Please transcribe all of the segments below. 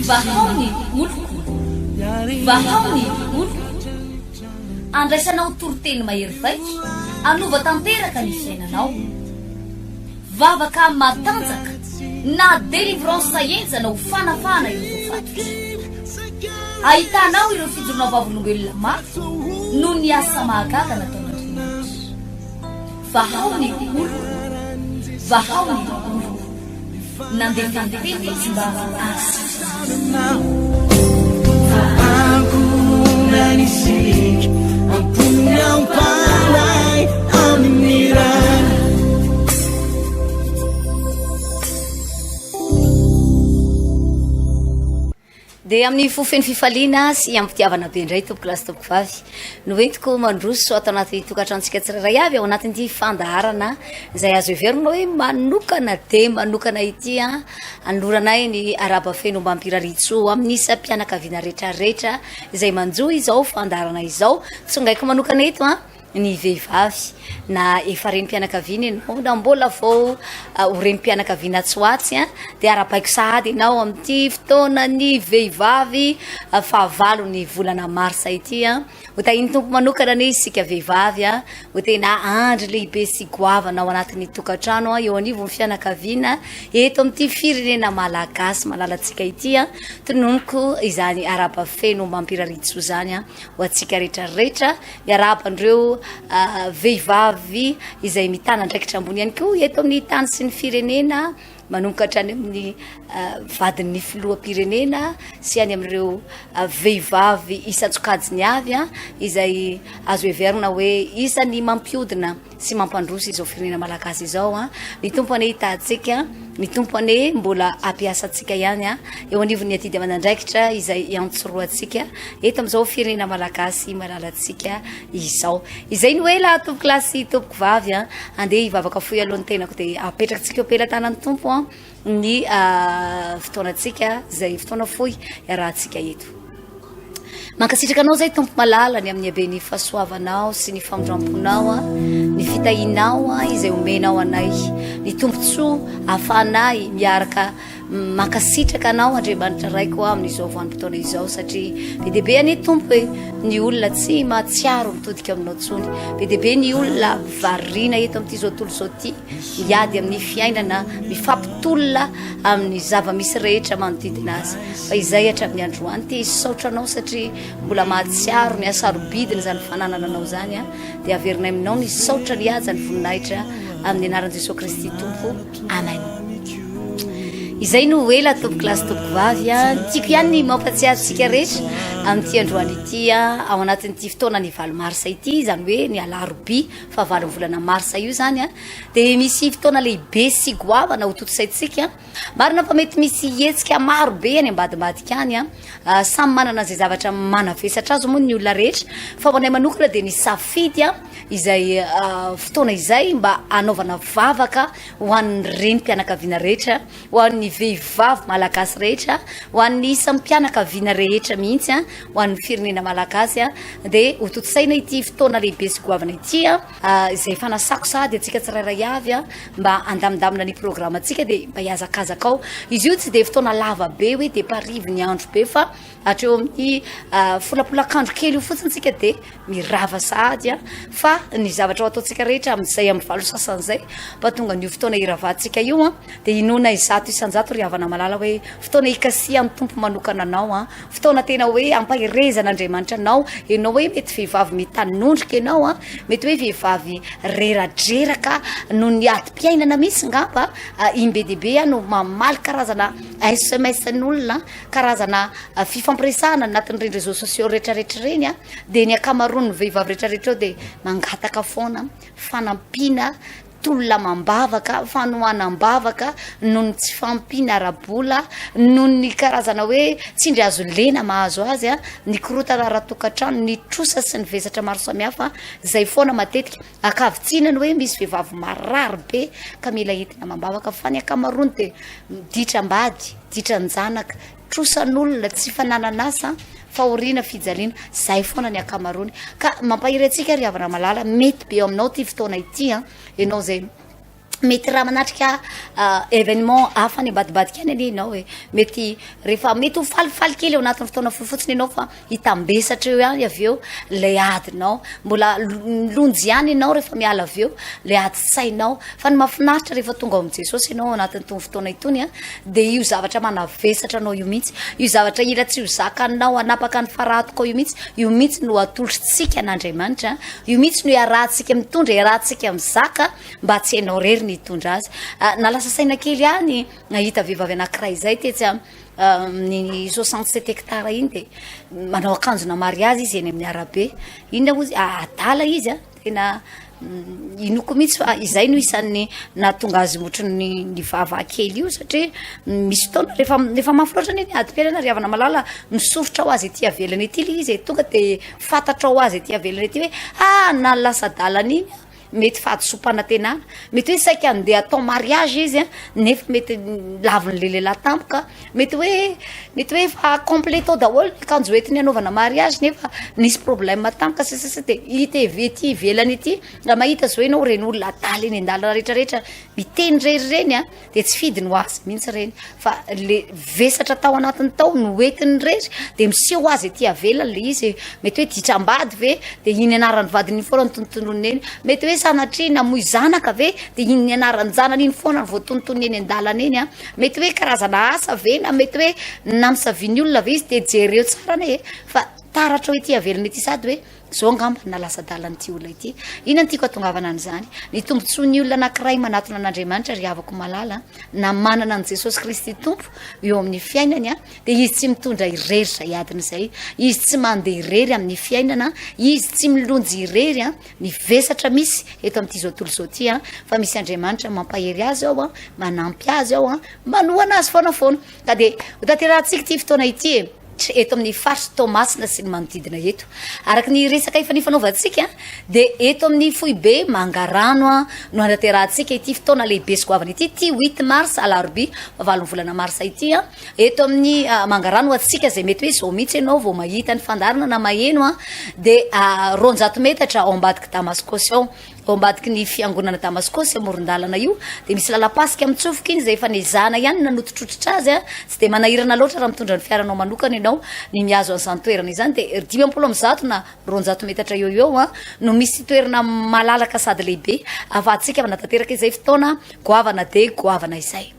Vahao ny oloko, vahao ny oloko. Andraisanao toriteny mahery vaika, hanova tanteraka ny fiainanao. Vavaka matanjaka na délivrance henjana ho fanafahana ireo voafatotra. Ahitanao ireo fijoroana vavolombelona mafy noho ny asa mahagaga nataon'Andriamanitra. Vahao ny oloko, vahao ny oloko. Nandefa ny teny izy mba hahasitrana Dia amin'ny fo feno fifaliana sy am-pitiavana be indray tompoko lahy sy tompoko vavy no entiko mandroso ato anaty tokantranontsika tsirairay avy ao anatin'ity fandaharana izay azo heverina hoe manokana dia manokana ity an anoloranay ny arahaba feno ombam-pirariantsoa amin'ny isam-pianakaviana rehetrarehetra izay manjo izao fandaharana izao. Tsongaiko manokana eto an ny vehivavy na efa renim-pianakaviana ianao na mbola vao ho renim-pianakaviana atsy ho atsy an, dia arahabaiko sahady ianao amin'ity fotoanan'ny vehivavy fahavalo ny volana marsa ity an. Ho tahian'ny Tompo manokana anie isika vehivavy an, ho tena andry lehibe sy goavana ao anatin'ny tokantrano an, eo anivon'ny fianakaviana eto amin'ity firenena malagasy malalantsika ity an. Tononiko izany arahaba feno ombam-pirariantsoa izany an ho antsika rehetra rehetra. Miarahaba an'ireo vehivavy izay mitana andraikitra ambony ihany koa eto amin'ny tany sy ny firenena, manomboka hatrany amin'ny vadin'ny filoham-pirenena sy any amin'ireo vehivavy isan-tsokajiny avy izay azo heverina hoe isan'ny mampiodina sy mampandroso izao firenena malagasy izao an. Ny Tompo anie hitahantsika, ny Tompo anie mbola hampiasa antsika ihany an, eo anivon'ny adidy aman'andraikitra izay iantsorohantsika eto amin'izao firenena malagasy malalantsika izao. Izay no ela tompoko lahy sy tompoko vavy an, andeha hivavaka fohy aloha ny tenako dia apetrakantsika eo am-pelatanan'ny Tompo an ny fotoanantsika izay fotoana fohy iarahantsika eto. Mankasitraka anao zay Tompo malala ny amin'ny haben'ny fahasoavanao sy ny famindramponao ny fitahianao izay omenao anay ny tombontsoa ahafahanay miaraka mankasitraka anao Andriamanitra Raiko amin'izao vanim-potoana izao satria be dia be anie Tompo e ny olona tsy mahatsiaro mitodika aminao intsony, be dia be ny olona variana eto amin'ity izao tontolo izao ity miady amin'ny fiainana, mifampitolona amin'ny zava-misy rehetra manodidina azy. Fa izay hatramin'ny androany te hisaotra anao satria mbola mahatsiaro ny hasarobidiny izany fananana anao izany a, dia averinay aminao ny saotra, ny haja, ny voninahitra amin'ny anaran'i Jesoa Kristy Tompo. Amen. Izay no ela tompoko lahy sy tompoko vavy a. Tiako ihany ny mampatsiahy antsika rehetra amin'ity androany ity a, ao anatin'ity fotoana ny valo marsa ity, izany hoe ny alarobia fahavalon'ny volana marsa io izany a, dia misy fotoana lehibe sy goavana ho tontosaintsika. Marina fa mety misy hetsika maro be any ambadimbadika any an, samy manana izay zavatra manavesatra azy moa ny olona rehetra, fa ho anay manokana dia nisafidy an izay fotoana izay mba hanaovana vavaka ho an'ny renim-pianakaviana rehetra, ho an'ny vehivavy malagasy rehetra, ho an'ny isam-pianakaviana rehetra mihitsy an, ho an'ny firenena malagasy an, dia hotontosaina ity fotoana lehibe sy goavana ity an. Izay fanasako sahady antsika tsirairay avy mba handamindamina ny programantsika dia mba hihazakazaka ao. Izy io tsy dia fotoana lava be hoe dia mparivo ny andro be fa hatreo amin'ny folapolakandro kely io fotsiny tsika dia mirava sahady fa ny zavatra ho ataontsika rehetra amin'izay amin'ny valo sasany izay mba tonga an'io fotoana hiravantsika io dia inoana 100% ry havana malala hoe fotoana hikasihan'ny Tompo manokana anao. Fotoana tena hoe ampaherezan'Andriamanitra anao, ianao hoe mety vehivavy mitanondrika ianao an, mety hoe vehivavy reradreraka noho ny adim-piainana mihitsy ngamba, im-be dia be aho no mamaly karazana sms n'olona, karazana fifampiresahana anatin'ireny réseaux sociaux retraretra ireny an, dia ny ankamaroan'ny vehivavy retraretra ao dia mangataka foana fanampiana tolona amam-bavaka, fanohanam-bavaka noho ny tsy fahampiana ara-bola, noho ny karazana hoe tsindry hazo lena mahazo azy, ny korontana ara-tokantrano, ny trosa sy ny vesatra maro samihafa, izay foana matetika. Ankavitsiana ny hoe misy vehivavy marary be ka mila entina amam-bavaka fa ny ankamaroany dia ditram-bady, ditran-janaka, trosan'olona, tsy fananan'asa, fahoriana, fijaliana, zay foana ny ankamaroany. Ka mampahery antsika ry havana malala, mety be eo aminao ity fotoana ity an, ianao izay. Mety raha manatrika événement hafa any ambadibadika any anie ianao e, mety rehefa mety ho falifaly kely ao anatin'ny fotoana fohy fotsiny ianao fa hitambesatra eo ihany avy eo ilay adinao, mbola milonjy ihany ianao rehefa miala avy eo ilay adin-tsainao, fa ny mahafinaritra rehefa tonga ao amin'i Jesosy ianao ao anatin'itony fotoana itony a, dia io zavatra manavesatra anao io mihitsy, io zavatra hila tsy ho zakanao hanapaka ny faratokao io mihitsy, io mihitsy no atolotritsika an'Andriamanitra, io mihitsy no iarahantsika mitondra, iarahantsika mizaka, mba tsy ianao irery ny hitondra azy. Nahalasa saina kely ahy ny nahita vehivavy anankiray izay tetsy amin'ny 67 hectares iny dia manao akanjona mariazy izy eny amin'ny arabe. Inona hozy? Adala izy a, tena inoako mihitsy fa izay no isan'ny nahatonga azy ohatran'ny nivava kely io satria misy fotoana rehefa rehefa mafy loatra anie ny adim-piainana ry havana malala, misoritra ho azy ety avelany ety ilay izy e, tonga dia fantatra ho azy ety avelany ety hoe ah na lasa adala an'iny aho. Mety fahadisoam-panantenana, mety hoe saika handeha hatao mariage izy an, nefa mety lavin'ilay lehilahy tampoka, mety hoe mety hoe efa complet tao daholo ny akanjo entiny hanaovana mariage nefa nisy problème tampoka sy ny sisa dia hita avy ety ivelany ety, raha mahita zao ianao ireny olona adala eny an-dalana rehetrarehetra miteny irery ireny an, dia tsy fidiny ho azy mihitsy ireny fa le vesatra tao anatiny tao no entiny irery dia miseho ho azy ety avelany le izy mety hoe ditram-bady ve dia iny anaran'ny vadiny iny foana no tonontononiny eny, mety hoe sanatria namoy zanaka ve dia iny anaran-janany iny foana no voatonontonony eny an-dalana eny an, mety hoe karazana asa ve na mety hoe nampisavian'ny olona ve izy dia jereo tsara anie e fa taratra ho ety avelany ety sady hoe Zao angamba no nahalasa adala an'ity olona ity. Inona no tiako hahatongavana an'izany? Ny tombontsoan'ny olona anankiray manatona an'Andriamanitra, ry havako malala, na manana an'i Jesosy Kristy Tompo eo amin'ny fiainany, dia izy tsy mitondra irery izay adiny izay. Izy tsy mandeha irery amin'ny fiainana, izy tsy milonjy irery ny vesatra misy eto amin'ity izao tontolo izao ity, fa misy Andriamanitra mampahery azy ao, manampy azy ao, manohana azy foana foana. Ka dia hotanterahantsika ity fotoana ity e! Eto amin'ny faritr'i Toamasina sy ny manodidina eto. Araka ny resaka efa nifanaovantsika dia eto amin'ny foibe Mangarano no hanaterahantsika ity fotoana lehibe sy goavana ity, ity huit mars alarobia fahavalon'ny volana marsa ity. Eto amin'ny Mangarano ho antsika izay mety hoe izao mihitsy ianao vao mahita ny fandaharana na maheno dia 200 metatra ao ambadik'i Damaskosy ao. Ao ambadiky ny fiangonana Damaskosy amoron-dalana io dia misy lalam-pasika mitsofoka iny izay efa nezahana ihany nanotitrotritra azy, tsy dia manahirana loatra raha mitondra ny fiaranao manokana ianao ny mihazo an'izany toerana izany dia 150 na 200 metatra eo ho eo no misy toerana malalaka sady lehibe ahafahantsika manatanteraka izay fotoana goavana dia goavana izay.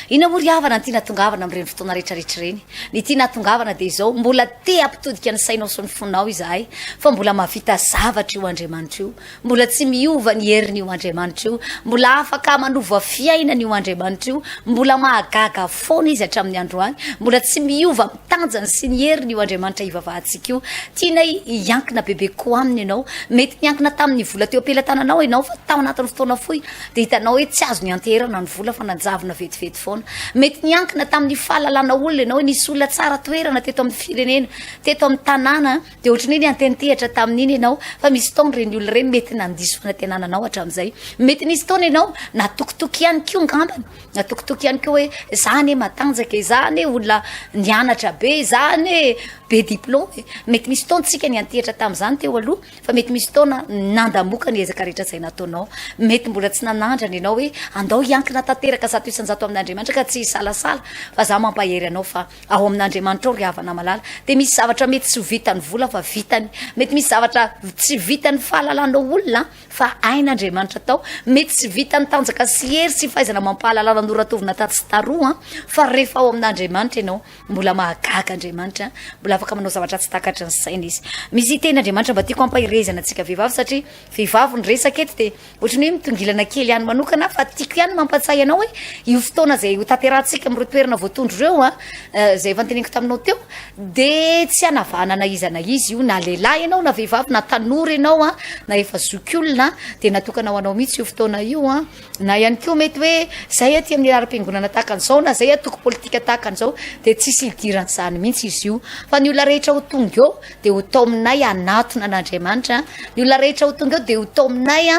Inona moa ry havana ny tiana hatongavana amin'ireny fotoana rehetrarehetra ireny? Ny tiana hatongavana dia izao, mbola te hampitodika ny sainao sy ny fonao izahay fa mbola mahavita zavatra io Andriamanitra io, mbola tsy miova ny herin'io Andriamanitra io, mbola afaka manova fiainana io Andriamanitra io, mbola mahagaga foana izy hatramin'ny androany, mbola tsy miova amin'ny tanjany sy ny heriny io Andriamanitra ivavahantsika io. Tianay hiankina bebe kokoa aminy ianao. Mety niankina tamin'ny vola teo am-pelatananao ianao fa tao anatin'ny fotoana fohy dia hitanao hoe tsy azo nianteherana ny vola fa nanjavona vetivety foana. Mety niankina tamin'ny fahalalana olona ianao hoe nisy olona tsara toerana teto amin'ny firenena, teto amin'ny tanàna, dia ohatran'ny hoe nianteantehatra tamin'iny ianao, fa misy taona ireny olona ireny mety nandiso fanantenana anao hatramin'izay. Mety nisy taona ianao natokitoky ihany koa angambany, natokitoky ihany koa hoe za anie matanjaka e, za anie olona nianatra be, za anie be diplôme. Mety misy taona tsika niantehatra tamin'izany teo aloha, Fa mety misy fotoana nandamoka ny ezaka rehetra izay nataonao. Mety mbola tsy nanandrana ianao hoe andao hiankina tanteraka 100% amin'Andriamanitra ka tsy hisalasala fa za mampahery anao fa ao amin'Andriamanitra ao ry havana malala dia misy zavatra mety tsy ho vitan'ny vola fa vitany. Mety misy zavatra tsy vitan'ny fahalalanao olona fa hain'Andriamanitra atao. Mety tsy vitan'ny tanjaka sy hery sy fahaizana amam-pahalalana noratovina tatsy sy taroa fa rehefa ao amin'Andriamanitra ianao Mbola mahagaga Andriamanitra, mbola afaka manao zavatra tsy takatry ny saina izy. Misy teny Andriamanitra mba tiako hampaherezana antsika vehivavy satria vehivavy ny resaka eto dia ohatran'ny hoe mitongilana kely ihany manokana fa tiako ihany mampatsiahy anao hoe io fotoana izay ho tanterahantsika amin'ireo toerana voatondro ireo a, eh, izay efa noteneniko taminao teo dia tsy hanavahana na iza na iza io na lehilahy ianao na vehivavy na tanora ianao a, na efa zokiolona dia natokana ho anao mihitsy io fotoana io a. Na ihany koa mety hoe zay aty amin'ny laharam-piangonana tahaka an'izao na zay antoko politika tahaka an'izao dia tsisy idiran'izany mihitsy izy io. Fa ny olona rehetra ho tonga eo dia ho taominay hanatona an'Andriamanitra, ny olona rehetra ho tonga eo dia ho taominay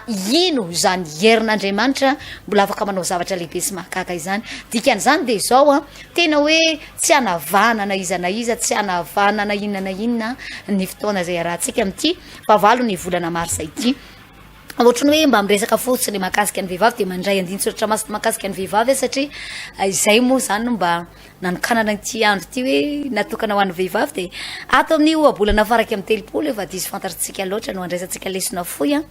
hino izany herin'Andriamanitra mbola afaka manao zavatra lehibe sy mahagaga izany. Dikan'izany dia izao an, tena hoe tsy hanavahana na iza na iza, tsy hanavahana na inona na inona ny fotoana izay iarahantsika amin'ity fahavalo ny volana marsa ity. Ohatry ny hoe mba miresaka fotsiny mahakasika ny vehivavy dia mandray andinin-tsoratra masina mahakasika ny vehivavy aho satria izay moa izany no mba nanokanana ity andro ity hoe natokana ho an'ny vehivavy dia ato amin'ny ohabolana faha 31 efa diso fantatritsika loatra no andraisantsika lesona fohy an.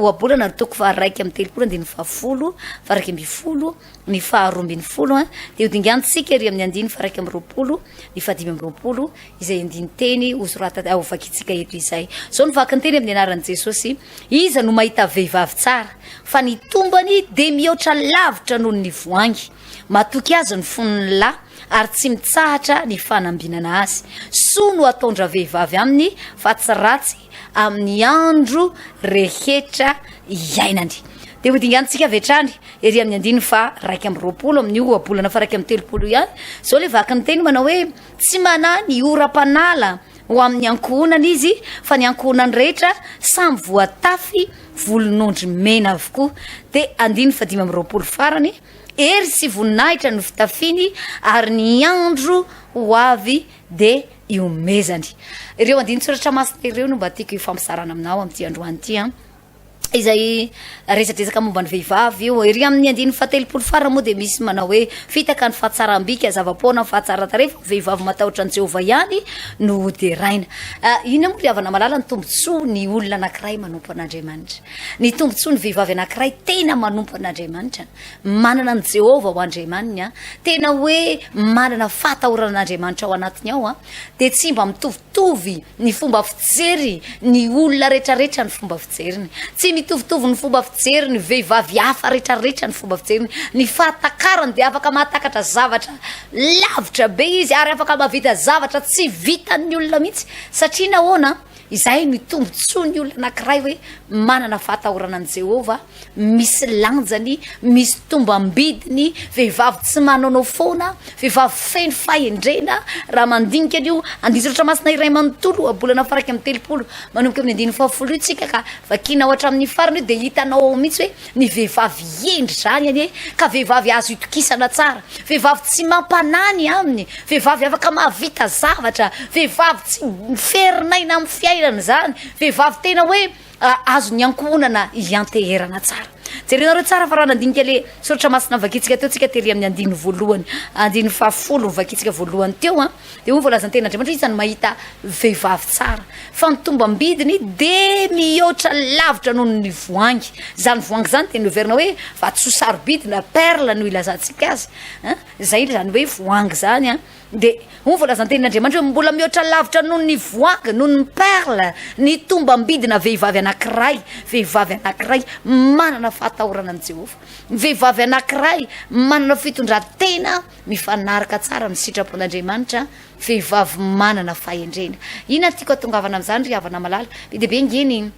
Ohabolana ny toko faha 31 andininy fahafolo, faha 11, ny faha 12 an, dia hodingantsika ery amin'ny andininy faha 21, ny faha 25 izay andinin-teny hosorata hovakintsika eto izay. Izao no vaky ny teny amin'ny anaran'i Jesosy, Iza no mahita vehivavy tsara, fa ny tombany dia mihoatra lavitra noho ny voangy. Matoky azy ny fon'ny lahy, ary tsy mitsahatra ny fanambinana azy. Soa no ataon-dravehivavy aminy, fa tsy ratsy amin'ny andro rehetra iainany. Dia hodinganintsika avy hatrany ery amin'ny andininy faha 21 amin'io ohabolana faha 31 io ihany. Izao ilay vaky ny teny manao hoe, Tsy manahy ny oram-panala ho amin'ny ankohonany izy, fa ny ankohonany rehetra samy voatafy volon'ondry mena avokoa. Dia andininy faha 25 farany, Hery sy voninahitra no fitafiny, ary ny andro ho avy dia ihomezany. Ireo andinin-tsoratra masina ireo no mba tiako hifampizarana aminao amin'ity androany ity an. Izay resadresaka momba ny vehivavy io. Ery amin'ny andininy fahatelopolo farany moa dia misy manao hoe, Fitaka ny fahatsaram-bika, zava-poana ny fahatsaran-tarehy, fa ny vehivavy matahotra an'i Jehovah ihany no hoderaina. Inona moa ry havana malala ny tombontsoa ny olona anankiray manompo an'Andriamanitra? Ny tombontsoa ny vehivavy anankiray tena manompo an'Andriamanitra, manana an'i Jehovah ho Andriamaniny, tena hoe manana fahatahorana an'Andriamanitra ao anatiny ao, dia tsy mba mitovitovy ny fomba fijery ny olona retraretra ny fomba fijeriny, tsy mitovitovy ny fomba fijery ny vehivavy hafa retraretra ny fomba fijeriny, ny fahatakarany dia afaka mahatakatra zavatra lavitra be izy ary afaka mahavita zavatra tsy vitan'ny olona mihitsy satria nahoana? Izay no tombotsoa ny olona anankiray hoe manana fahatahorana an'i Jehovah, misy lanjany, misy tombam-bidiny, vehivavy tsy manaonao foana, vehivavy feno fahendrena, raha mandinika an'io andinin-tsoratra masina iray manontolo, ohabolana faha 31, manomboka amin'ny andininy fahafolo io tsika ka vakiana ao hatramin'ny farany io dia hitanao ao mihitsy hoe ny vehivavy hendry izany anie ka vehivavy azo itokisana tsara, vehivavy tsy mampanahy ny aminy, vehivavy afaka mahavita zavatra, vehivavy tsy miferinaina amin'ny fiainana izany, vehivavy tena hoe azon'ny ankohonana ianteherana tsara. Jerenareo tsara fa raha nandinika le soratra masina novakintsika teo tsika tery amin'ny andininy voalohany, andininy fahafolo novakintsika voalohany teo an, dia hoy ny voalazan'ny tenin'Andriamanitra hoe iza no mahita vehivavy tsara fa ny tombam-bidiny dia mihoatra lavitra noho ny voangy. Izany voangy izany dia noheverina hoe vatosoa sarobidy na perle no ilazantsika azy an, izay izany hoe voangy izany an. Dia hoy ny voalazan-tenin'Andriamanitra hoe mbola mihoatra lavitra noho ny voangy, noho ny perle, ny tombam-bidina vehivavy anankiray, vehivavy anankiray manana fahatahorana an'i Jehovah, vehivavy anankiray manana fitondran-tena mifanaraka tsara amin'ny sitrapon'Andriamanitra, vehivavy manana fahendrena. Inona no tiako hatongavana amin'izany ry havana malala? Be dia be ange ny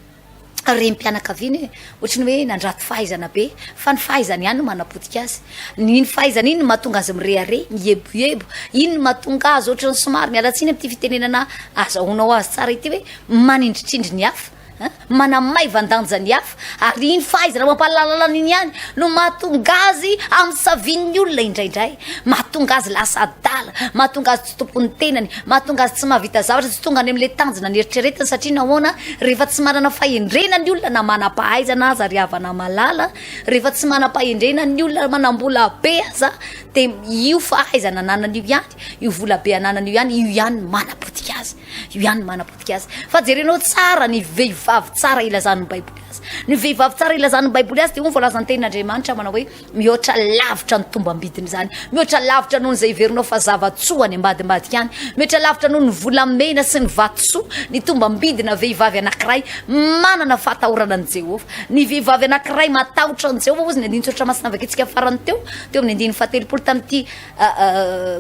renim-pianakaviana e, ohatry ny hoe nandrato fahaizana be, fa ny fahaizany ihany no manapotika azy. Iny fahaizana iny no mahatonga azy mirehareha, mieboebo, iny no mahatonga azy ohatry ny somary, miala tsiny amin'ity fitenenana azahoanao azy tsara ity hoe manindritrindry ny hafa, an, manamaivan-danja ny hafa, ary iny fahaizana mampahalalana iny ihany no mahatonga azy amsavian'ny olona indraindray, mahatonga azy lasa adala, mahatonga azy tsy tompon'ny tenany, mahatonga azy tsy mahavita zavatra, tsy tonga any amin'ilay tanjona nieritreretiny satria nahoana? Rehefa tsy manana fahendrena ny olona na manam-pahaizana aza ry havana malala, rehefa tsy manam-pahendrena ny olona manam-bola be aza dia io fahaizana ananany io ihany, io vola be ananany io ihany, io ihany no manapotika azy, io ihany no manapotika azy. Fa jerenao tsara ny vehivavy tsara ilazan'ny Baiboly azy. Ny vehivavy tsara ilazan'ny Baiboly azy dia hoy ny voalazan'ny tenin'Andriamanitra manao hoe Mihoatra lavitra ny tombam-bidiny izany. Mihoatra lavitra noho izay heverinao fa zava-tsoa any ambadimbadika any. Mihoatra lavitra noho ny volamena sy ny vatosoa ny tombam-bidina vehivavy anankiray manana fahatahorana an'i Jehovah. Ny vehivavy anankiray matahotra an'i Jehovah, hozy ny andinin-tsoratra masina novakintsika farany teo, teo amin'ny andininy fahatelopolo tamin'ity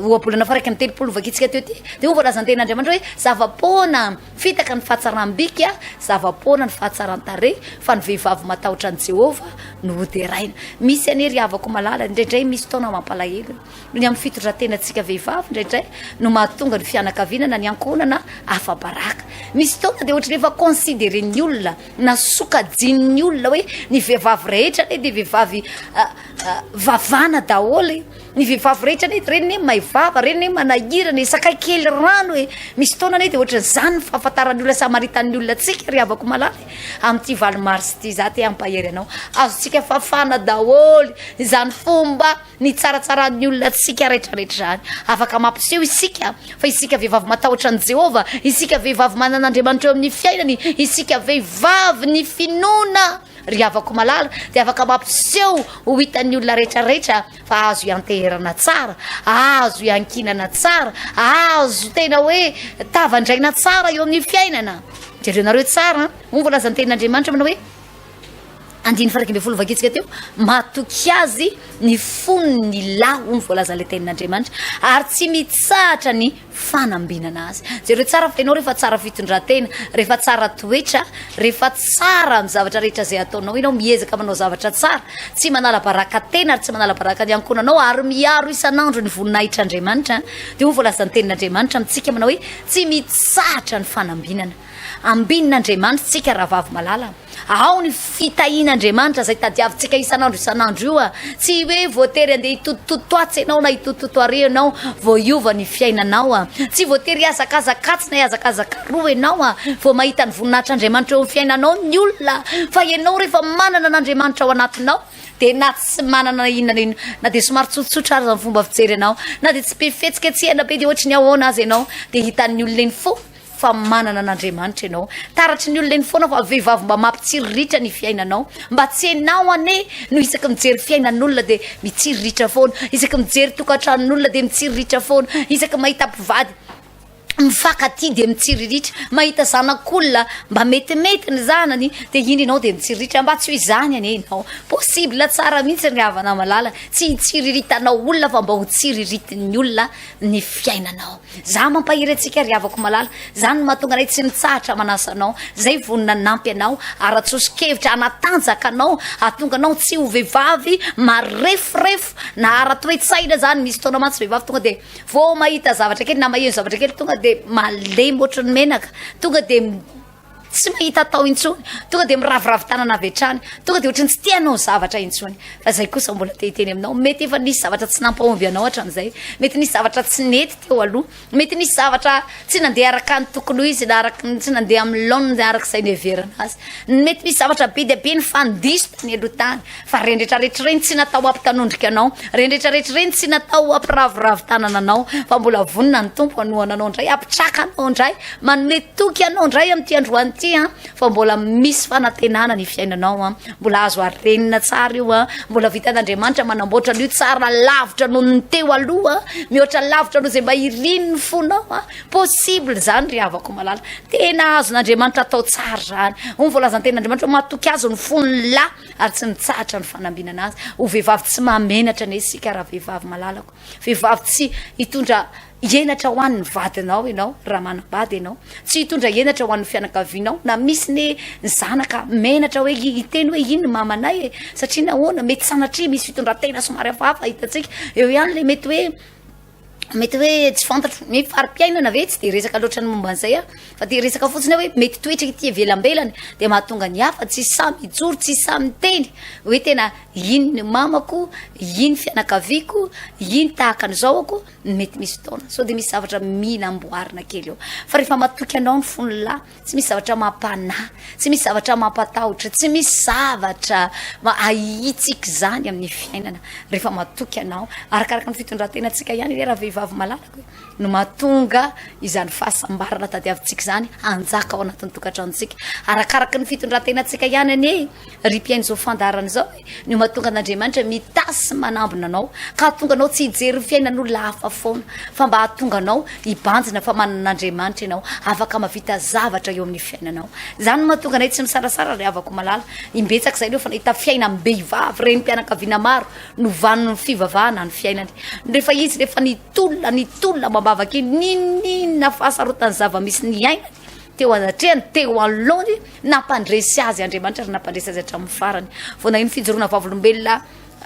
ohabolana faha 31 novakintsika teo ity, dia hoy voalazan'ny tenin'Andriamanitra hoe zava-poana Fitaka ny fahatsaram-bika, zava-poana ny fahatsaran-tarehy, fa ny vehivavy matahotra an'i Jehovah no hoderaina. Misy anie ry havako malala, indraindray misy taona mampalahelo. Ny amin'ny fitondran-tenantsika vehivavy indraindray no mahatonga ny fianakaviana na ny ankohonana afa-baraka. Misy taona dia ohatran'ny efa considérer-n'ny olona na sokajian'ny olona hoe ny vehivavy rehetra anie dia vehivavy vavana daholo e. Ny vehivavy rehetra anie ireny anie may vava, ireny anie manahirana e, sakay kely rano e. Misy fotoana anie dia ohatran'izany ny fahafantaran'ny olona sy hamaritan'ny olona antsika ry havako malala e. Amin'ity valo mars ity, za te hampahery anao. Azontsika fafana daholo izany fomba nitsaratsaran'ny olona antsika rehetrarehetra izany. Afaka mampiseho isika fa isika vehivavy matahotra an'i Jehovah, isika vehivavy manana Andriamanitra eo amin'ny fiainany, isika vehivavy ny finoana. Ry havako malala dia afaka mampiseho ho hitan'ny olona rehetrarehetra fa azo ianteherana tsara, azo iankinana tsara, azo tena hoe tavandraina tsara eo amin'ny fiainana. Jerenareo tsara an, hoy ny voalazan'ny tenin'Andriamanitra manao hoe andininy faha 11 vakitsika teo, matoky azy ny fon'ny lahy, hoy ny voalazan'ilay tenin'Andriamanitra, ary tsy mitsahatra ny fanambinana azy. Jereo tsara fa ianao rehefa tsara fitondran-tena, rehefa tsara toetra, rehefa tsara amin'ny zavatra rehetra izay ataonao ianao, miezaka manao zavatra tsara, tsy manala baraka tena ary tsy manala baraka ny ankohonanao ary miaro isan'andro ny voninahitr'Andriamanitra, dia hoy voalazan'ny tenin'Andriamanitra amintsika manao hoe tsy mitsahatra ny fanambinana. Ambinin'Andriamanitra isika rahavavy malala. Ao ny fitahian'Andriamanitra izay tadiavintsika isan'andro isan'andro io a. Tsy hoe voatery andeha hitotitoto atsy ianao na hitotitoto ary ianao vao hiova ny fiainanao a. Tsy voatery hihazakazaka atsy na hihazakazaka aroa ianao a vao mahita ny voninahitr'Andriamanitra eo amin'ny fiainanao ny olona. Fa ianao rehefa manana an'Andriamanitra ao anatinao dia na tsy manana na inona na inona, na dia somary tsotsotra aza ny fomba fijery anao, na dia tsy be fihetsiketsehana be dia ohatry ny ahoana aza ianao dia hitan'ny olona eny foana fa manana an'Andriamanitra ianao. Taratry ny olona eny foana fa vehivavy mba mampitsiriritra ny fiainanao. Mba tsy ianao anie no isaky mijery fiainan'olona dia mitsiriritra foana, isaky mijery tokantranon'olona dia mitsiriritra foana, isaky mahita mpivady mifankatia dia mitsiriritra, mahita zanak'olona mba metimety ny zanany dia iny ianao dia mitsiriritra. Mba tsy ho izany anie ianao. Possible tsara mihitsy ry havana malala, tsy hitsiriritanao olona fa mba ho tsiriritin'ny olona ny fiainanao. Za mampahery antsika ry havako malala, zany no mahatonga anay tsy mitsahatra manasa anao, zay vonona hanampy anao, ara-tsoso-kevitra hanatanjaka anao, hahatonga anao tsy ho vehivavy mareforefo na ara-toe-tsaina zany, misy fotoana mantsy vehivavy tonga de vao mahita zavatra kely na maheno zavatra kely tonga de malemy ohatran'ny menaka, tonga de Tsy mahita atao intsony, tonga dia miraviravy tanana avy hatrany, tonga dia ohatran'ny tsy te hanao zavatra intsony. Fa izay kosa mbola te hiteny aminao, mety efa nisy zavatra tsy nampahomby anao hatramin'izay, mety nisy zavatra tsy nety teo aloha, mety nisy zavatra tsy nandeha araka ny tokony ho izy na araka ny tsy nandeha amin'ny laoniny araka izay niheverana azy. Mety nisy zavatra be dia be nifandiso tany aloha tany, fa ireny rehetra rehetra ireny tsy natao hampitanondrika anao, ireny rehetra rehetra ireny tsy natao hampiraviravy tanana anao, fa mbola vonona ny Tompo hanohana anao indray, hampitraka anao indray. Manome toky anao indray amin'ity androany ity an, fa mbola misy fanantenana ny fiainanao an, mbola azo arenina tsara io an, mbola vitan'Andriamanitra manamboatra an'io tsara lavitra noho ny teo aloha, mihoatra lavitra noho izay mba irin'ny fonao an, possible izany ry havako malala, tena azon'Andriamanitra atao tsara izany, hoy ny voalazan'ny tenin'Andriamanitra hoe matoky azy ny fon'ny lahy ary tsy mitsahatra ny fanambinana azy, ho vehivavy tsy mahamenatra anie isika raha vehivavy malalako, vehivavy tsy hitondra Henatra ho an'ny vadinao ianao raha manambady ianao. Tsy hitondra henatra ho an'ny fianakavianao na misy ne ny zanaka menatra hoe hiteny hoe iny ny mamanay e. Satria nahoana? Mety sanatria misy fitondran-tena somary hafahafa hitantsika. Eo ihany le mety hoe mety hoe tsy fantatro ny fari-piainana ve tsy de resaka loatra ny momba an'izay aho fa de resaka fotsiny hoe mety toetra ety ivelambelany de mahatonga ny hafa tsy sahy mijoro tsy sahy miteny hoe tena iny ny mamako iny fianakaviako iny tahaka an'izao ako Mety misy fotoana sao dia misy zavatra mila amboarina kely eo. Fa rehefa matoky anao ny fon'ny lahy, tsy misy zavatra mampanahy, tsy misy zavatra mampatahotra, tsy misy zavatra ahitsika izany amin'ny fiainana. Rehefa matoky anao, arakaraka ny fitondran-tenantsika ihany anie raha vehivavy malalaka e, no mahatonga izany fahasambarana tadiavintsika izany hanjaka ao anatin'ny tokantranontsika. Arakaraka ny fitondran-tenantsika ihany anie ry mpihaino izao fandaharana izao e, no mahatonga an'Andriamanitra mitahy sy manambina anao, ka hahatonga anao tsy hijery ny fiainan'olona hafa foana, fa mba hahatonga anao hibanjina fa manana an'Andriamanitra ianao, afaka mahavita zavatra eo amin'ny fiainanao. Izany no mahatonga anay tsy misarasara ry havako malala. Imbetsaka izay aloha efa nahita fiainam-behivavy, renim-pianakaviana maro, novanon'ny fivavahana ny fiainany. Rehefa izy rehefa nitolona, nitolona amam-bavaka iny, n'inon'inona fahasarotan'ny zava-misy niainany, teo anatrehany, teo anoloany, nampandresy azy Andriamanitra ary nampandresy azy hatramin'ny farany. Vao naheno fijoroana vavolombelona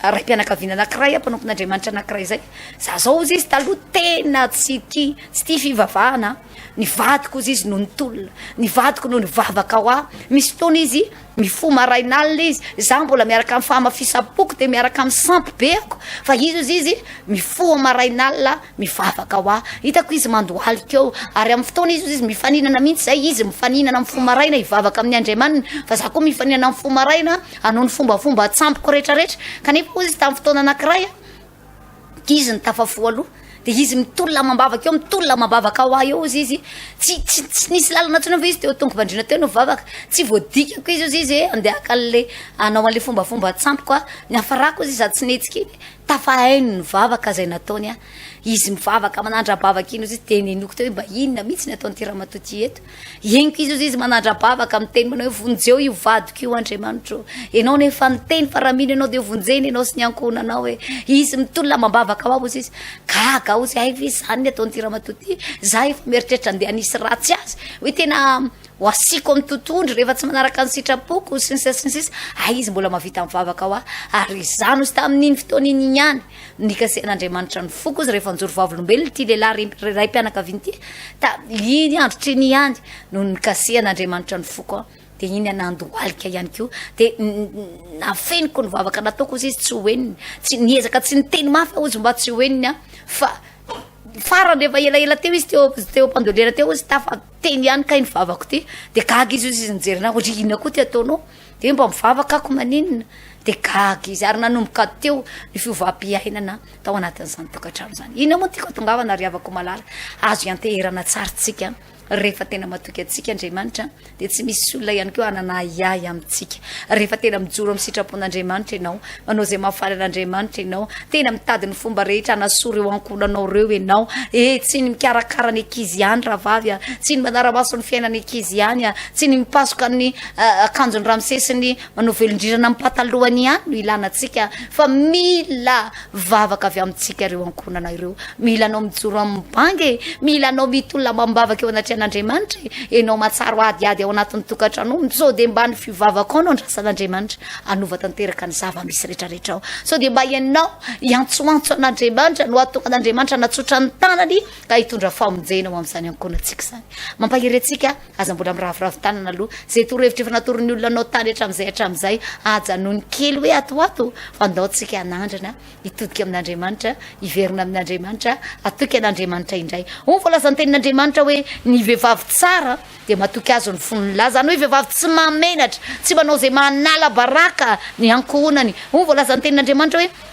raim-pianakaviana anankiray, mpanompon'Andriamanitra anankiray izay, za zao hozy izy taloha tena tsy tia, tsy tia fivavahana, ny vadiko hozy izy no nitolona, ny vadiko no nivavaka ho ahy, misy fotoana izy. Mifoha marain'alina izy, izaho mbola miaraka amin'ny fahamafisam-poko dia miaraka amin'ny sampy be ako, fa izy hozy izy mifoha marain'alina mivavaka ho ahy. Hitako izy mandohalika eo, ary amin'ny fotoana izy hozy izy mifaninana mihitsy izay, izy mifaninana mifoha maraina hivavaka amin'ny Andriamaniny, fa izaho koa mifaninana mifoha maraina hanao ny fombafomban-tsampiko rehetrarehetra. Kanefa hozy izy tamin'ny fotoana anankiray, Izy no tafafoha aloha dia izy mitolona amam-bavaka eo, mitolona amam-bavaka ho ahy eo ozy izy, tsy tsy tsy nisy lalana intsony fa izy teo tongo-pandriana teo no nivavaka, tsy voadikako izy ozy izy hoe andeha haka an'le hanao an'le fombafomba tsampiko aho, niafarako ozy izy sady tsy nihetsika iny, tafahaino ny vavaka izay nataony aho, izy mivavaka manandra-bavaka iny ozy izy, dia nenoko teo hoe mba inona mihitsy ny ataon'ity ramatoa ity eto. Henoko izy, hozy izy, manandra-bavaka, miteny manao hoe, Vonjeo io vadiko io, Andriamanitro ô. Ianao no efa niteny fa raha mino ianao dia hovonjena ianao sy ny ankohonanao e. Izy mitolona amam-bavaka ho ahy, hozy izy. Gaga aho, hozy, hay ve izany ny ataon'ity ramatoa ity? Izaho efa mieritreritra andeha hanisy ratsy azy, hoe tena ho asiako amin'ny totohondry rehefa tsy manaraka ny sitrapoko, sy ny sisa sy ny sisa. Hay izy mbola mahavita mivavaka ho ahy. Ary izany, hozy, tamin'iny fotoana iny ihany. Nikasihan'Andriamanitra ny foko izy rehefa nijoro vavolombelona ity lehilahy raim-pianakaviana ity. Ta, iny androtra iny ihany no nikasihan'Andriamanitra ny foko aho. Dia iny nandohalika ihany koa. Dia nafeniko ny vavaka nataoko hozy izy tsy ho henony. Tsy, niezaka tsy niteny mafy aho hozy mba tsy ho henony aho. Fa farany rehefa elaela teo izy teo, teo am-pandolena teo hozy tafateny ihany kay ny vavako ity. Dia gaga izy hozy izy nijery anah, hozy inona koa ty ataonao? Dia mba mivavaka ako maninona? Dia gaga izy ary nanomboka teo ny fiovam-piainana tao anatin'izany tokantrano izany. Inona moa no tiako hatongavana ry havako malala? Azo ianteherana tsara tsika rehefa tena matoky antsika Andriamanitra dia tsy misy olona ihany koa hanana ahiahy amintsika. Rehefa tena mijoro amin'ny sitrapon'Andriamanitra ianao, manao izay mahafaly an'Andriamanitra ianao, tena mitady ny fomba rehetra hanasoa ireo ankohonanao ireo ianao. Eh, tsy ny mikarakara ny ankizy ihany rahavavy a, tsy ny manara-maso ny fiainan'ny ankizy ihany a, tsy ny mipasoka ny akanjon'ny ramose sy ny manao velondrirana amin'ny patalohany ihany no ilana antsika fa mila vavaka avy amintsika ireo ankohonana ireo. Mila anao mijoro amin'ny banga e, mila anao mitolona amam-bavaka eo anatrehan'Andriamanitra e. Ianao mahatsaro adiady ao anatin'ny tokantrano, sao dia mba ny fivavakao no andrasan'Andriamanitra hanova tanteraka ny zava-misy rehetrarehetra ao. Sao dia mba ianao hiantsoantso an'Andriamanitra no hahatonga an'Andriamanitra hanatsotra ny tanany ka hitondra famonjena ho amin'izany ankohonantsika izany. Mampahery antsika Aza mbola miraviravy tanana aloha. Izay torohevitra efa natoron'ny olona anao tany hatramin'izay hatramin'izay, ajanony kely hoe ato ho ato, fa ndao tsika hanandrana hitodika amin'Andriamanitra, hiverina amin'Andriamanitra, hatoky an'Andriamanitra indray. Hoy ny voalazan'ny tenin'Andriamanitra hoe ny vehivavy tsara dia matoky azy ny fon'ny lahy, izany hoe vehivavy tsy mahamenatra, tsy manao izay mahanala baraka ny ankohonany. Hoy ny voalazan'ny tenin'Andriamanitra hoe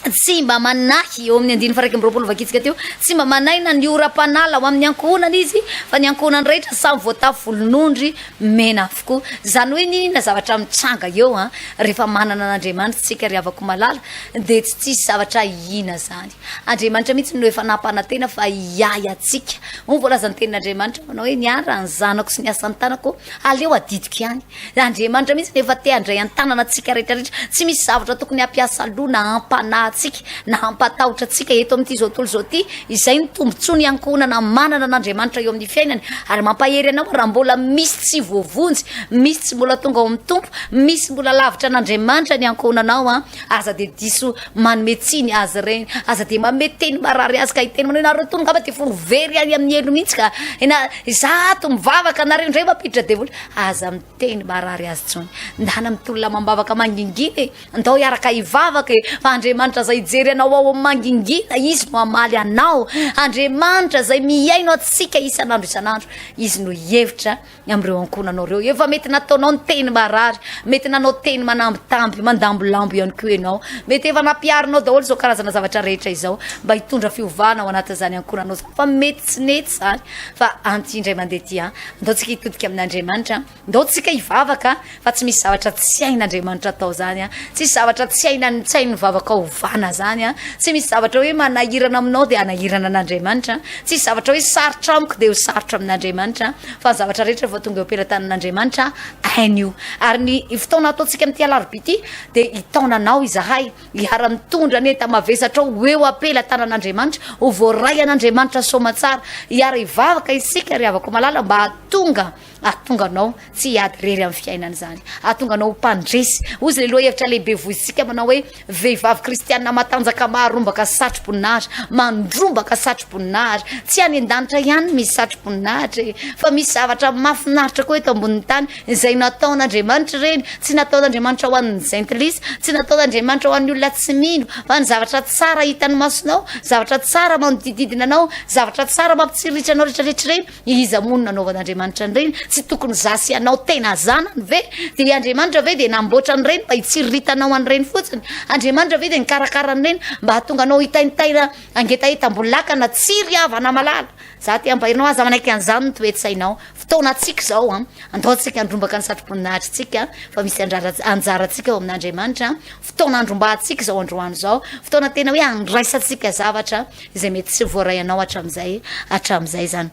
Tsy mba manahy, eo amin'ny andininy faha 21 vakitsika teo, tsy mba manahy na ny oram-panala ho amin'ny ankohonana izy, fa ny ankohonany rehetra samy voatafy volon'ondry mena avokoa. Izany hoe n'inona zavatra mitranga eo an, rehefa manana an'Andriamanitra isika ry havako malala, dia tsy tsisy zavatra ahiana izany. Andriamanitra mihitsy no efa nampanantena fa hiahy antsika. Hoy ny voalazan'ny tenin'Andriamanitra manao hoe, ny ahy raha ny zanako sy ny asan'ny tanako, aleo adidiko ihany. Andriamanitra mihitsy no efa te handray an-tanana antsika rehetra rehetra. Tsy misy zavatra tokony hampiasa loha na hampanahy antsika na hampatahotra antsika eto amin'ity izao tontolo izao ity. Izay no tombontsoa ny ankohonana manana an'Andriamanitra eo amin'ny fiainany. Ary mampahery anao raha mbola misy tsy voavonjy, misy tsy mbola tonga ao amin'ny Tompo, misy mbola lavitra an'Andriamanitra ny ankohonanao an. Aza dia diso manome tsiny azy ireny, aza dia manome teny marary azy ka hiteny manao hoe nareo tony angamba dia efa ho very any amin'ny helo mihitsy ka. Na izaho ato mivavaka nareo indray mampiditra devoly. Aza miteny marary azy tsony. Ndana mitolona amam-bavaka mangingina e. Ndao hiaraka hivavaka e. Fa Andriamanitra izay hijery anao ao amin'ny mangingina, Izy no hamaly anao. Andriamanitra izay mihaino antsika isan'andro isan'andro, Izy no hihevitra ny amin'ireo ankohonanao ireo. Efa mety nataonao ny teny marary, mety nanao teny manambitamby, mandambolambo ihany koa ianao. Mety efa nampiharinao daholo izao karazana zavatra rehetra izao mba hitondra fiovana ao anatin'izany ankohonanao izany. Fa mety tsy nety izany. Fa anty indray mandeha ity an. Ndao tsika hitodika amin'Andriamanitra, ndao tsika hivavaka fa tsy misy zavatra tsy hain'Andriamanitra atao zany an, tsisy zavatra tsy haina tsy hain'ny vavaka ovana zany an, tsy misy zavatra hoe manahirana aminao dia hanahirana an'Andriamanitra, tsisy zavatra hoe sarotra amiko dia ho sarotra amin'Andriamanitra fa ny zavatra rehetra vao tonga eo am-pelatanan'Andriamanitra hainy io. Ary ny fotoana ataontsika amin'ity alarobia ity dia hitaona anao izahay Hiara-mitondra ny enta-mavesatrao ho eo am-pelatanan'Andriamanitra, ho voaray an'Andriamanitra soamantsara. Hiara-hivavaka isika, ry havako malala, mba hahatonga, hahatonga anao tsy hiady irery amin'ny fiainana izany. Hahatonga anao ho mpandresy. Hoy izy ilay lohahevitra lehibe voizintsika manao hoe, Vehivavy kristiana. kristiana matanjaka maharombaka satroboninahitra, mandrombaka satroboninahitra. Tsy any an-danitra ihany misy satroboninahitra e, fa misy zavatra mahafinaritra koa eto ambonin'ny tany izay nataon'Andriamanitra ireny. Tsy nataon'Andriamanitra ho an'ny jentilisa, tsy nataon'Andriamanitra ho an'ny olona tsy mino, fa ny zavatra tsara hitan'ny masonao, zavatra tsara manodidididina anao, zavatra tsara mampitsiriritra anao rehetrarehetra ireny, Iza moa no nanaovan'Andriamanitra an'ireny? Tsy tokony za sy ianao tena zanany ve? Dia i Andriamanitra ve dia namboatra an'ireny mba hitsiriritanao an'ireny fotsiny? Andriamanitra ve dia nikarakara an'ireny mba hahatonga anao hitaintaina hangetaheta ambony lakana? Tsia ry havana malala! Za te hampahery anao, aza manaiky an'izany ny toe-tsainao. Fotoanantsika izao an! Andao tsika handrombaka ny satroboninahitrintsika fa misy anjarantsika ao amin'Andriamanitra. Fotoana handrombahantsika izao androany izao. Fotoana tena hoe handraisantsika zavatra. izay mety tsy voaray anao hatramin'izay hatramin'izay izany.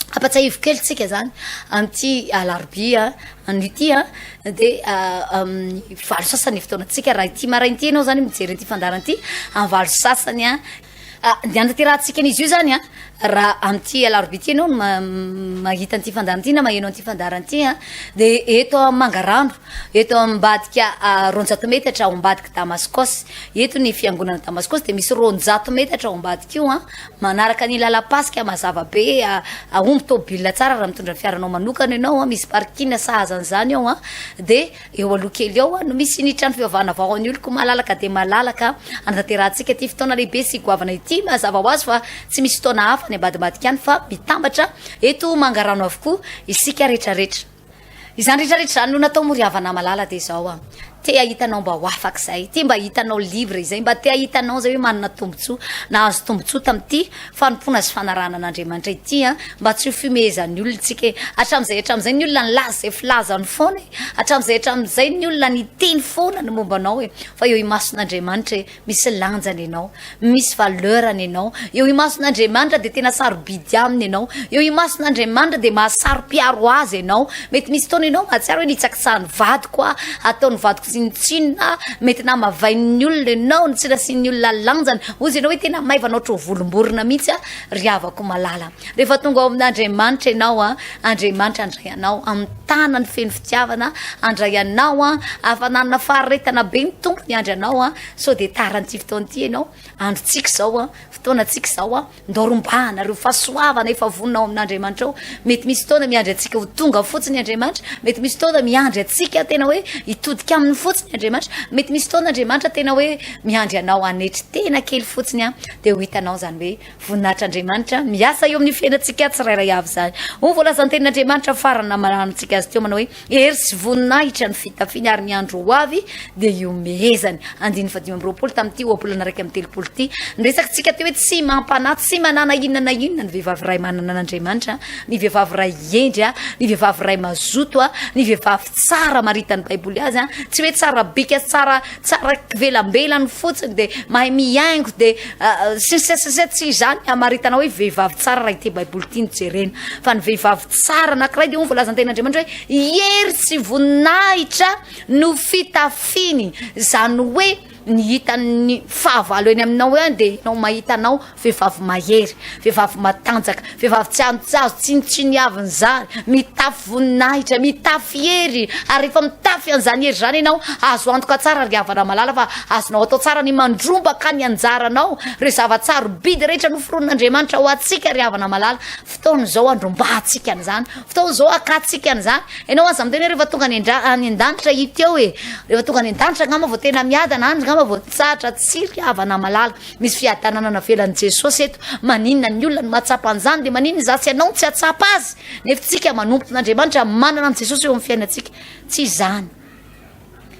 Ampatsiahivo kely tsika izany amin'ity alarobia anio ity a dia amin'ny valo sasany fotoanantsika raha ity maraina ity ianao izany mijery an'ity fandaharana ity amin'ny valo sasany a dia anatanterahantsika an'izy io izany a raha amin'ity alarobia ity ianao no mahita an'ity fandaharana ity na maheno an'ity fandaharana ity a dia eto Mangarano eto ambadika 200 metatra ao ambadika Damaskosy Eto ny fiangonana Damaskosy dia misy 200 metatra ao ambadika io an, manaraka ny lalam-pasika mazava be, ahomby tôbila tsara raha mitondra ny fiaranao manokana ianao an, misy parking sahaza an'izany ao an, dia eo aloha kely eo no misy ny trano fivavahana vao an'ny oloko malalaka dia malalaka anatanterahantsika ity fotoana lehibe sy goavana ity, mazava ho azy fa tsy misy fotoana hafa any ambadimbadika any fa mitambatra eto Mangarano avokoa isika rehetrarehetra. Izany rehetra rehetra izany no natao moa ry havana malala dia izao an, te hahita anao mba ho afaka izay, te mba hahita anao libre izay, mba te hahita anao izay hoe manana tombotsoa, nahazo tombotsoa tamin'ity fanompoana sy fanarahana an'Andriamanitra ity an, mba tsy ho fihomehezan'ny olona tsika e, hatramin'izay hatramin'izay ny olona nilaza izay filazany foana e, hatramin'izay hatramin'izay ny olona niteny foana ny momba anao e, fa eo imason'Andriamanitra e, Misy lanjany ianao, misy valeur-ny ianao. Eo imason'Andriamanitra dia tena sarobidy aminy ianao. Eo imason'Andriamanitra dia mahasaro-piaro azy ianao. Mety misy fotoana ianao mahatsiaro hoe nitsakitsahan'ny vadiko aho, ataon'ny vadiko tsinontsinona aho, mety namavain'ny olona ianao, tsy nasian'ny olona lanjany. Hozy ianao hoe tena maivana ohatran'ny volom-borona mihitsy aho, ry havako malala. Rehefa tonga ao amin'Andriamanitra ianao, Andriamanitra handray anao amin'ny tanany feno fitiavana, handray anao, afa nanana faharetana be ny Tompo miandry anao, sao dia tara an'ity fotoana ity ianao, androntsika izao, fotoanantsika izao, ndao rombahana ireo fahasoavana efa vonona ao amin'Andriamanitra ao. Mety misy fotoana miandry antsika ho tonga fotsiny Andriamanitra, mety misy fotoana miandry antsika tena hoe hitodika aminy fotsiny Andriamanitra, mety misy fotoana Andriamanitra tena hoe miandry anao hanetry tena kely fotsiny, dia ho hitanao izany hoe Voninahitr'Andriamanitra miasa eo amin'ny fiainantsika tsirairay avy izany. Hoy ny voalazan'ny tenin'Andriamanitra farany namaranantsika azy teo manao hoe hery sy voninahitra ny fitafiany ary ny andro ho avy dia ihomehezany. Andininy faha-25 tamin'ity ohabolana 31 ity. Niresaka teo hoe tsy mampanahy, tsy manana inona na inona ny vehivavy iray manana an'Andriamanitra, ny vehivavy iray hendry, ny vehivavy iray mazoto, ny vehivavy tsara maritan'ny Baiboly azy, tsy hoe tsara bika sy tsara tsara kivelambelany fotsiny dia mahay mihaingo dia sy ny sisa sy ny sisa tsy izany ny hamaritana hoe vehivavy tsara raha ity baiboly ity no jerena fa ny vehivavy tsara anankiray dia hoy ny voalazan'ny tenin'Andriamanitra hoe hery sy voninahitra no fitafiny izany hoe ny hitan'ny fahavalo eny aminao eo dia ianao mahita anao vehivavy mahery, vehivavy matanjaka, vehivavy tsy azo tsinontsiniavina izany, mitafy voninahitra, mitafy hery, ary rehefa mitafy an'izany hery izany ianao, azo antoka tsara ry havana malala fa azonao atao tsara ny mandrombaka ny anjaranao, ireo zava-tsarobidy rehetra noforonin'Andriamanitra ho antsika ry havana malala, fotoana izao handrombahantsika an'izany, fotoana izao hakantsika an'izany, ianao aza miteny hoe rehefa tonga any an-dra- any an-danitra ity eo e, rehefa tonga any an-danitra angamba vao tena miadana, any angamba vao tsatra, tsia ry havana malala. Misy fiadanana navelan'i Jesosy eto. Maninona ny olona no mahatsapa an'izany? Dia maninona izaho sy ianao no tsy hahatsapa azy? Nefa tsika manompo an'Andriamanitra, manana an'i Jesosy eo amin'ny fiainantsika. Tsy izany.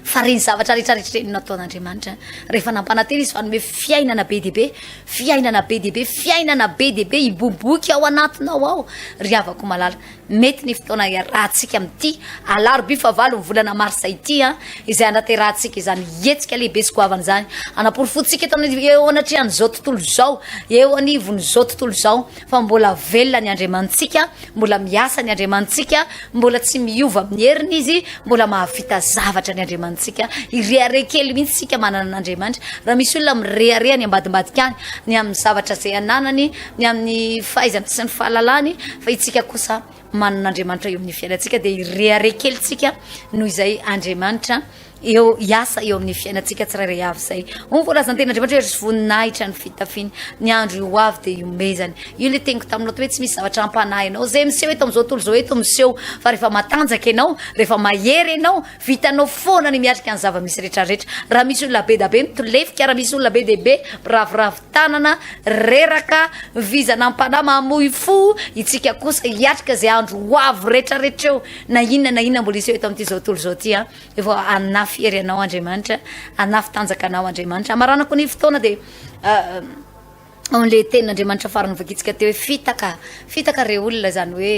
Fa ireny zavatra rehetra rehetra ireny no nataon'Andriamanitra. Rehefa nampanantena Izy fa hanome fiainana be dia be, fiainana be dia be, fiainana be dia be hiboiboika ao anatinao ao, ry havako malala. Mety ny fotoana iarahantsika amin'ity alarobia fahavalo ny volana marsa ity izay hanaterahantsika izany hetsika lehibe sy goavana izany. Hanaporofoantsika eto amin'ny eo anatrehan'izao tontolo izao, eo anivon'izao tontolo izao fa mbola velona ny Andriamanitsika, mbola miasa ny Andriamanitsika, mbola tsy miova amin'ny heriny Izy, mbola mahavita zavatra ny Andriamanitsika. Hirehareha kely mihitsy isika manana an'Andriamanitra. Raha misy olona mirehareha any ambadimbadika any ny amin'ny zavatra izay ananany, ny amin'ny fahaizany sy ny fahalalany fa itsika kosa manana Andriamanitra eo amin'ny fiainantsika dia hirehareha kely tsika noho izay Andriamanitra. Eo hiasa eo amin'ny fiainantsika tsirairay avy izay. Hoy ny voalazan'ny tenin'Andriamanitra hoe ry voninahitra ny fitafiany, ny andro ho avy dia ihomezany. Io ilay teniko taminao teo hoe tsy misy zavatra hampanahy anao. Izay miseho eto amin'izao tontolo izao eto miseho fa rehefa matanjaka ianao, rehefa mahery ianao, vitanao foana ny miatrika ny zava-misy rehetrarehetra. Raha misy olona be da be mitolefika, raha misy olona be dia be miraviravy tanana, reraka, mivizana am-panahy, mamoy fo, itsika kosa hiatrika izay andro ho avy rehetrarehetra eo, na inona na inona mbola hiseho eto amin'ity izao tontolo izao ity an. Efa hanafy hery anao Andriamanitra, hanafy tanjaka anao Andriamanitra. Hamaranako ny fotoana dia ao an'ilay tenin'Andriamanitra farany vakitsika teo hoe fitaka, fitaka re olona izany hoe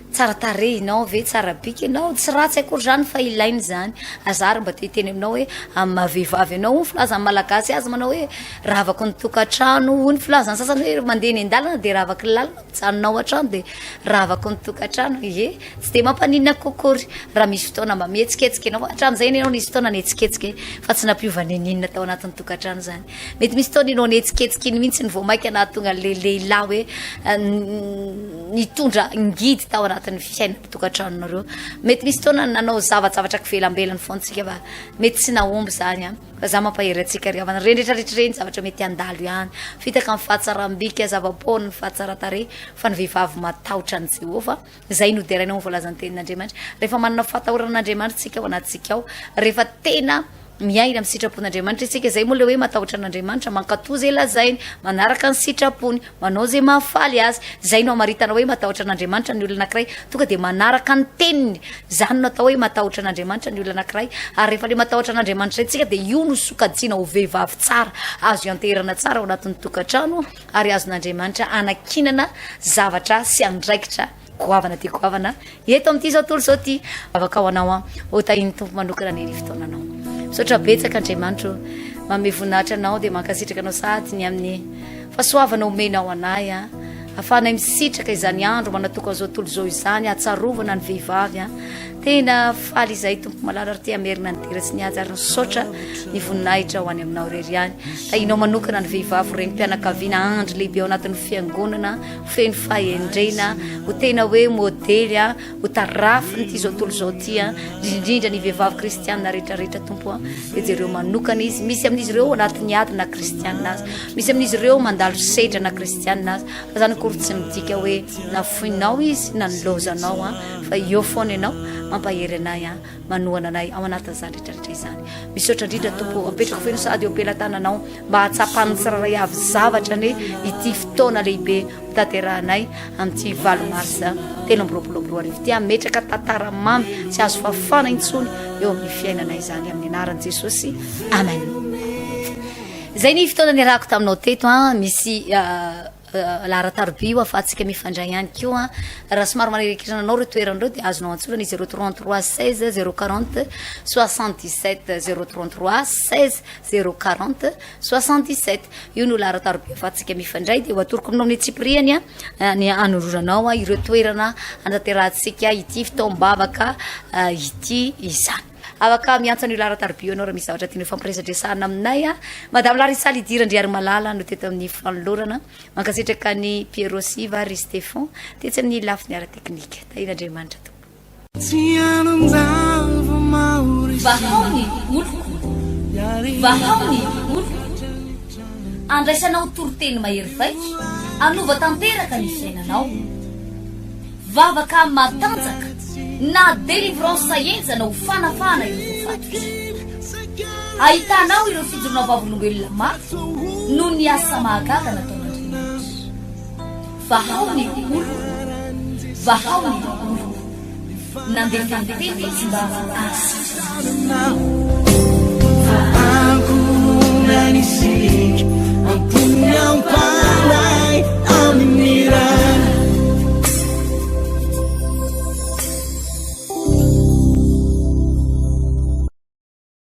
tsara tarehy ianao ve, tsara bika ianao, tsy ratsy akory izany fa ilaina izany. Aza ary mba te hiteny aminao hoe amin'ny maha vehivavy anao, hoy ny filazan'ny Malagasy azy manao hoe ravako ny tokantrano, hoy ny filazan'ny sasany hoe mandeha eny an-dalana dia ravaky ny lalana. Mijanona ao an-trano dia ravako ny tokantrano. Ie, tsy dia mampaninona akory raha misy fotoana mba mihetsiketsika ianao. Hatramin'izay anie ianao nisy fotoana nihetsiketsika e, fa tsy nampiova n'inon'inona tao anatin'ny tokantrano izany. Mety misy fotoana ianao nihetsiketsika iny mihitsy no vao mainka nahatonga an'ilay lehilahy hoe nitondra ngidy tao anatin'ny fiainan'ny tokantranonareo. Mety misy fotoana nanao zavajavatra kivelambelany foana isika fa mety tsy nahomby izany an. Fa za mampahery antsika ry havana, ireny rehetra rehetra ireny zavatra mety handalo ihany. Fitaka ny fahatsaram-bika, zava-poana ny fahatsaran-tarehy, fa ny vehivavy matahotra an'i Jehovah, izay no deraina ao amin'ny voalazan'ny tenin'Andriamanitra. Rehefa manana fahatahorana an'Andriamanitra isika ao anatintsika ao, rehefa tena miaina amin'ny sitrapon'Andriamanitra isika, izay moa ilay hoe matahotra an'Andriamanitra, mankatò izay lazainy, manaraka ny sitrapony, Manao izay mahafaly azy. Izay no amaritana hoe matahotra an'Andriamanitra ny olona anankiray. Tonga dia manaraka ny teniny. Izany no atao hoe matahotra an'Andriamanitra ny olona anankiray. Ary rehefa ilay matahotra an'Andriamanitra izay tsika dia io no sokajiana ho vehivavy tsara, azo ianteherana tsara ao anatin'ny tokantrano ary azon'Andriamanitra anankinana zavatra sy andraikitra goavana dia goavana eto amin'ity izao tontolo izao ity. Vavaka ho anao aho, ho tahian'ny Tompo manokana anie ny fotoananao. Misaotra betsaka Andriamanitra o, manome voninahitra anao dia mankasitraka anao sahady ny amin'ny fahasoavana omenao anay a. Ahafahanay misitraka izany andro manatokana izao tontolo izao izany, hahatsiarovana ny vehivavy a. Tena faly izahay Tompo malala ary te hamerina ny dera sy ny haja ary misaotra ny voninahitra ho any aminao irery ihany. Tahianao manokana ny vehivavy ho renim-pianakaviana, andry lehibe ao anatin'ny fiangonana, feno fahendrena, ho tena hoe modely, ho tarafin'ity izao tontolo izao ity, indrindra ny vehivavy kristianina rehetrarehetra Tompo a, dia jereo manokana izy. Misy amin'izy ireo anatin'ny ady na kristianina aza, misy amin'izy ireo mandalo sedra na kristianina aza, fa izany akory tsy midika hoe nafoinao izy na nilaozanao, fa eo foana ianao mampahery anay. Manohana anay ao anatin'izany rehetra rehetra izany. Misaotra indrindra Tompo ô, apetrako feno sahady eo am-pelatananao mba hahatsapan'ny tsirairay avy zavatra anie ity fotoana lehibe hotanterahanay amin'ity valo marsa 2023 ity, hametraka tantara mamy tsy azo fafana intsony eo amin'ny fiainanay izany amin'ny anaran'i Jesosy. Amen. Izay ny fotoana niarahako taminao teto an, misy Laharan-taroby io ahafahantsika mifandray ihany koa. Raha somary manirikitrana anao ireo toerana ireo dia azonao antsoina ny 033 16 040 77 033 16 040 77. Io no laharan-taroby ahafahantsika mifandray dia ho atoroko aminao amin'ny antsipiriany ny anororanao ireo toerana hanatanterahantsika ity fotoam-bavaka ity izany. Afaka miantso an'io laharan-taroby io ianao raha misy zavatra tianao hifampiresadresahana aminay. Madame Larissa Lydie Randriarimalala no teto amin'ny fanolorana. Mankasitraka an'i Pierrot Siva ary Stéphane tetsy amin'ny lafiny ara-teknika. Tahian'Andriamanitra tompoko. Vahao ny oloko, vahao ny oloko. Andraisanao toriteny mahery vaika, hanova tanteraka ny fiainanao. Vavaka matanjaka na délivrance henjana ho fanafahana ireo voafatotra. Ahitanao ireo fijoroana vavolombelona mafy noho ny asa mahagaga nataon'Andriamanitra. Vahao ny oloko, vahao ny oloko. Nandefa ny teny izy mba hahasitrana.